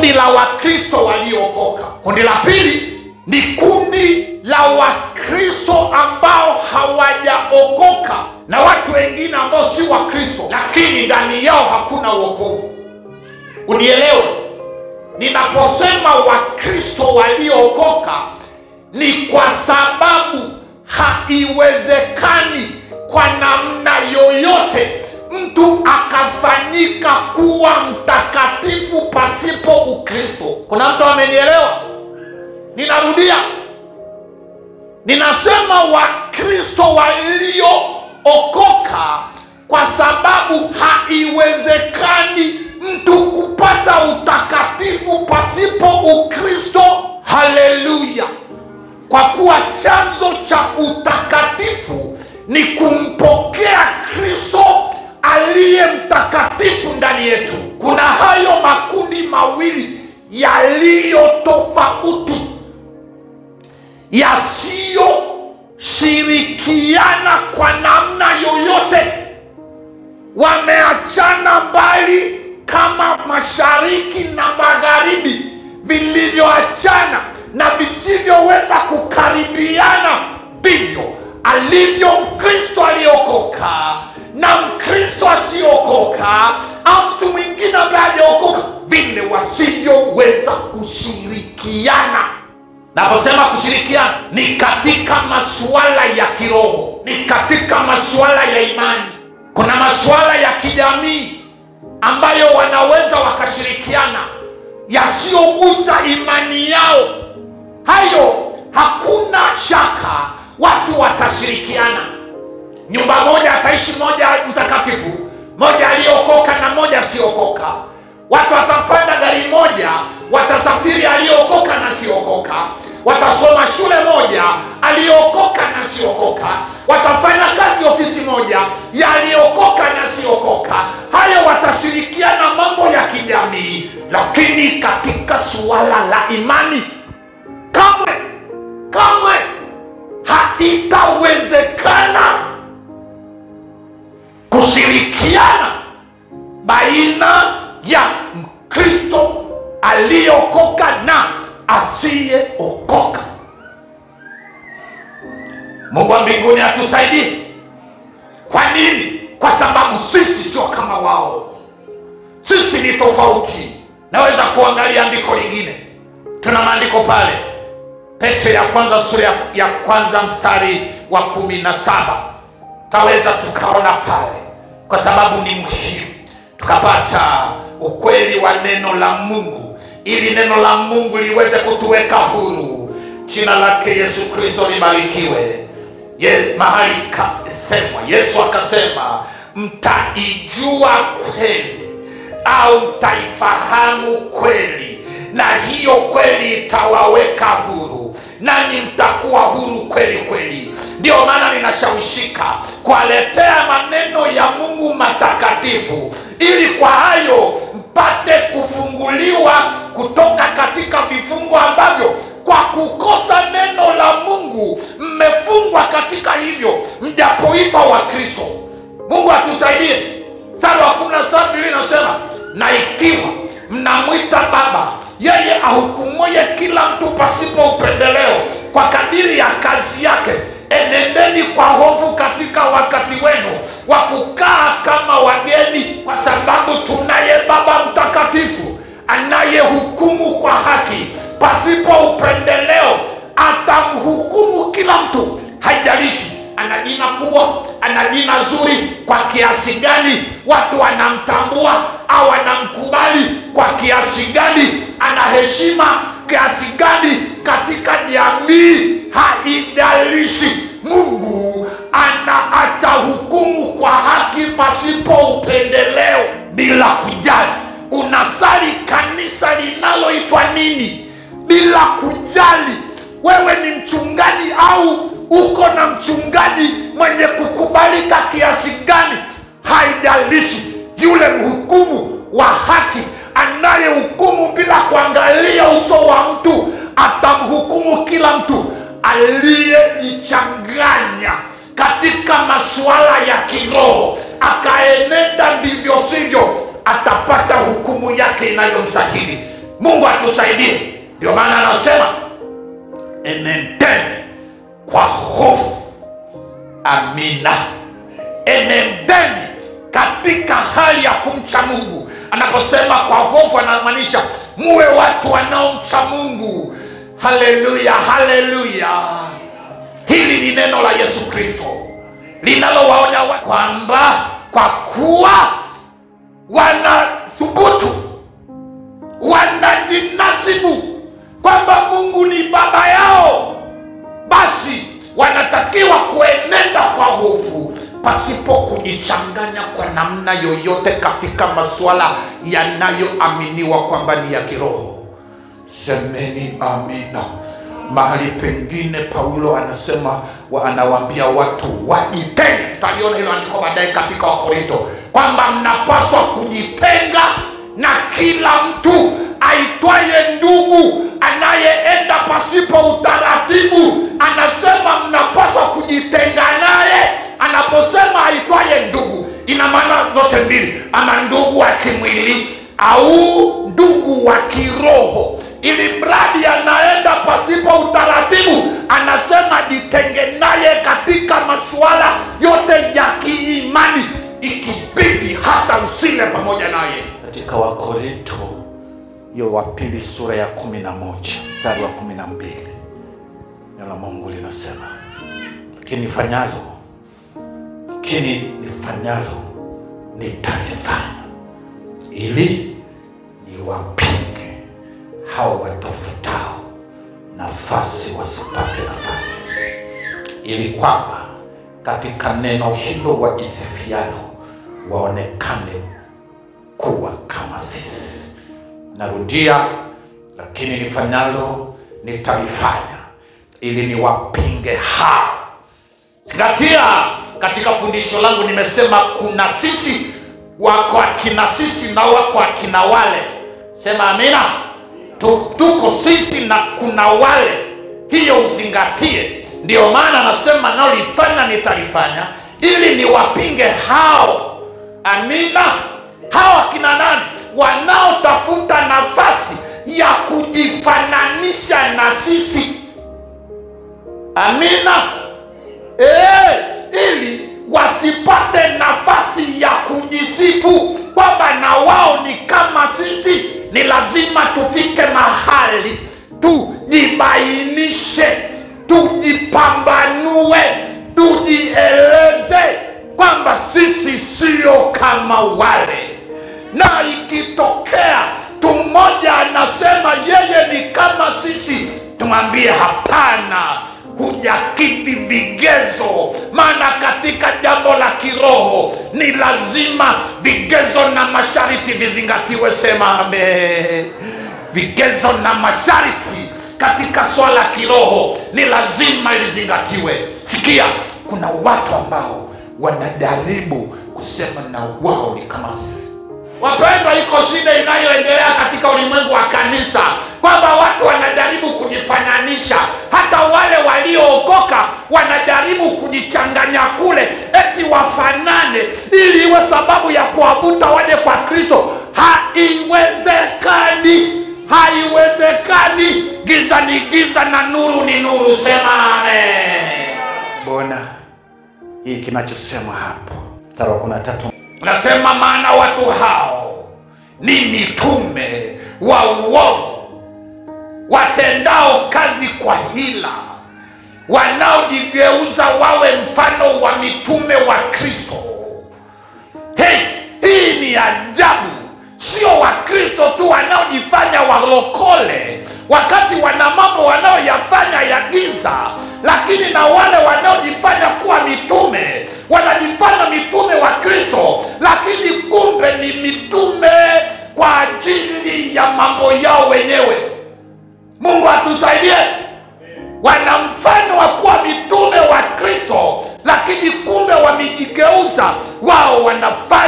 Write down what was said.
Kundi la Wakristo waliookoka. Kundi la pili ni kundi la Wakristo ambao hawajaokoka na watu wengine ambao si Wakristo, lakini ndani yao hakuna wokovu. Unielewe, ninaposema Wakristo waliookoka ni kwa sababu haiwezekani kwa namna yoyote mtu akafanyika kuwa mtakatifu pasipo Ukristo. Kuna mtu amenielewa? Ninarudia, ninasema Wakristo waliookoka kwa sababu haiwezekani mtu kupata utakatifu pasipo Ukristo. Haleluya! Kwa kuwa chanzo cha utakatifu ni kumpokea Kristo aliye mtakatifu ndani yetu. Kuna hayo makundi mawili yaliyo tofauti, yasiyoshirikiana kwa namna yoyote. Wameachana mbali kama mashariki na magharibi vilivyoachana na visivyoweza kukaribiana. Ndivyo alivyo Mkristo aliokoka na Mkristo asiokoka, au mtu mwingine ambaye hajaokoka, vile wasivyoweza kushirikiana. Naposema kushirikiana ni katika masuala ya kiroho, ni katika masuala ya imani. Kuna masuala ya kijamii ambayo wanaweza wakashirikiana yasiyogusa imani yao. Hayo hakuna shaka watu watashirikiana. Nyumba moja ataishi moja mtakatifu, moja aliokoka na moja asiokoka. Watu watapanda gari moja, watasafiri aliokoka na asiokoka. Watasoma shule moja, aliokoka na asiokoka. Watafanya kazi ofisi moja, ya aliokoka na asiokoka. Hayo watashirikiana mambo ya kijamii, lakini katika suala la imani kamwe, kamwe haitawezekana kushirikiana baina ya Mkristo aliyeokoka na asiyeokoka. Mungu wa mbinguni atusaidie. Kwa nini? Kwa sababu sisi sio kama wao. Sisi ni tofauti. Naweza kuangalia andiko lingine. Tuna maandiko pale Petro ya kwanza sura ya kwanza mstari wa 17. Taweza tukaona pale, kwa sababu ni muhimu tukapata ukweli wa neno la Mungu, ili neno la Mungu liweze kutuweka huru. Jina lake Yesu Kristo libarikiwe. Mahali kasemwa, Yesu akasema, mtaijua kweli au mtaifahamu kweli, na hiyo kweli itawaweka huru, nanyi mtakuwa huru kweli kweli. Ndio maana ninashawishika kuwaletea maneno ya Mungu matakatifu, ili kwa hayo mpate kufunguliwa kutoka katika vifungo ambavyo kwa kukosa neno la Mungu mmefungwa katika hivyo, mjapoitwa wa Kristo. Mungu atusaidie. Mstari wa 17 Biblia inasema, na ikiwa mnamwita Baba, yeye ahukumuye kila mtu pasipo upendeleo kwa kadiri ya kazi yake, enendeni kwa hofu katika wakati wenu wa kukaa kama wageni, kwa sababu tunaye Baba mtakatifu anayehukumu kwa haki pasipo upendeleo. Atamhukumu kila mtu, haijalishi ana jina kubwa, ana jina zuri kwa kiasi gani, watu wanamtambua au wanamkubali kwa kiasi gani, ana heshima kiasi gani katika jamii, haijalishi. Mungu atahukumu kwa haki pasipo upendeleo, bila kujali unasali kanisa linaloitwa nini, bila kujali wewe ni mchungaji au uko na mchungaji mwenye kukubalika kiasi gani, haijalishi. Yule mhukumu wa haki anayehukumu bila kuangalia uso wa mtu atamhukumu kila mtu aliyejichanganya katika masuala ya kiroho akaenenda ndivyo sivyo, atapata hukumu yake inayomstahili. Mungu atusaidie. Ndio maana anasema enendeni kwa hofu. Amina. Enendeni katika hali ya kumcha Mungu. Anaposema kwa hofu anamaanisha muwe watu wanaomcha Mungu. Haleluya, haleluya. Hili ni neno la Yesu Kristo linalowaonya kwamba kwa kuwa wanathubutu, wanajinasibu kwamba Mungu ni baba yao, basi wanatakiwa kuenenda kwa hofu pasipo kujichanganya kwa namna yoyote katika masuala yanayoaminiwa kwamba ni ya kiroho. Semeni amina. Mahali pengine Paulo anasema, anawaambia watu wajitenge. Tutaliona hilo andiko baadaye katika Wakorinto, kwamba mnapaswa kujitenga na kila mtu aitwaye ndugu anayeenda pasipo utaratibu. Anasema mnapaswa kujitenga naye. Anaposema aitwaye ndugu, ina maana zote mbili, ama ndugu wa kimwili au ndugu wa kiroho. Ili mradi anaenda pasipo utaratibu, anasema jitenge naye katika masuala yote ya kiimani, ikibidi hata usile pamoja naye. Katika Wakorinto hiyo wa pili sura ya 11 mstari wa 12, neno la Mungu linasema, lakini nifanyalo nitalifanya, ili niwapinge hao watafutao nafasi wasipate nafasi, ili kwamba katika neno hilo wajisifialo waonekane kuwa kama sisi. Narudia, lakini nifanyalo nitalifanya, ili niwapinge hao. Zingatia, katika fundisho langu nimesema kuna sisi, wako akina sisi na wako akina wale. Sema amina. Tuko sisi na kuna wale. Hiyo uzingatie. Ndio maana nasema nalifanya nitalifanya, ili niwapinge hao. Amina. Hao akina nani? Wanaotafuta nafasi ya kujifananisha na sisi. Amina. Ili wasipate nafasi ya kujisifu kwamba na wao ni kama sisi. Ni lazima tufike mahali tujibainishe, tujipambanue, tujieleze kwamba sisi sio kama wale. Na ikitokea tu mmoja anasema yeye ni kama sisi, tumwambie hapana, hujakidhi vigezo. Maana katika jambo la kiroho ni lazima vigezo na masharti vizingatiwe. Sema amen. Vigezo na masharti katika swala kiroho ni lazima lizingatiwe. Sikia, kuna watu ambao wanajaribu kusema na wao ni kama sisi. Wapendwa, iko shida inayoendelea katika ulimwengu wa kanisa, kwamba watu wanajaribu kujifananisha. Hata wale waliookoka wanajaribu kujichanganya kule, eti wafanane, ili iwe sababu ya kuwavuta waje kwa Kristo. Haiwezekani, haiwezekani. Giza ni giza na nuru ni nuru. Sema amen. Bona hii kinachosema hapo mstari wa 13 unasema, maana watu hao ni mitume wa uongo, watendao kazi kwa hila, wanaojigeuza wawe mfano wa mitume wa Kristo. Hey, hii ni ajabu. Sio wa Kristo tu wanaojifanya walokole wakati wana mambo wanaoyafanya ya giza, lakini na wale wanaojifanya kuwa mitume wanajifanya mitume wa Kristo, lakini kumbe ni mitume kwa ajili ya mambo yao wenyewe. Mungu atusaidie. Wana mfano wa kuwa mitume wa Kristo, lakini kumbe wamejigeuza, wao wanafanya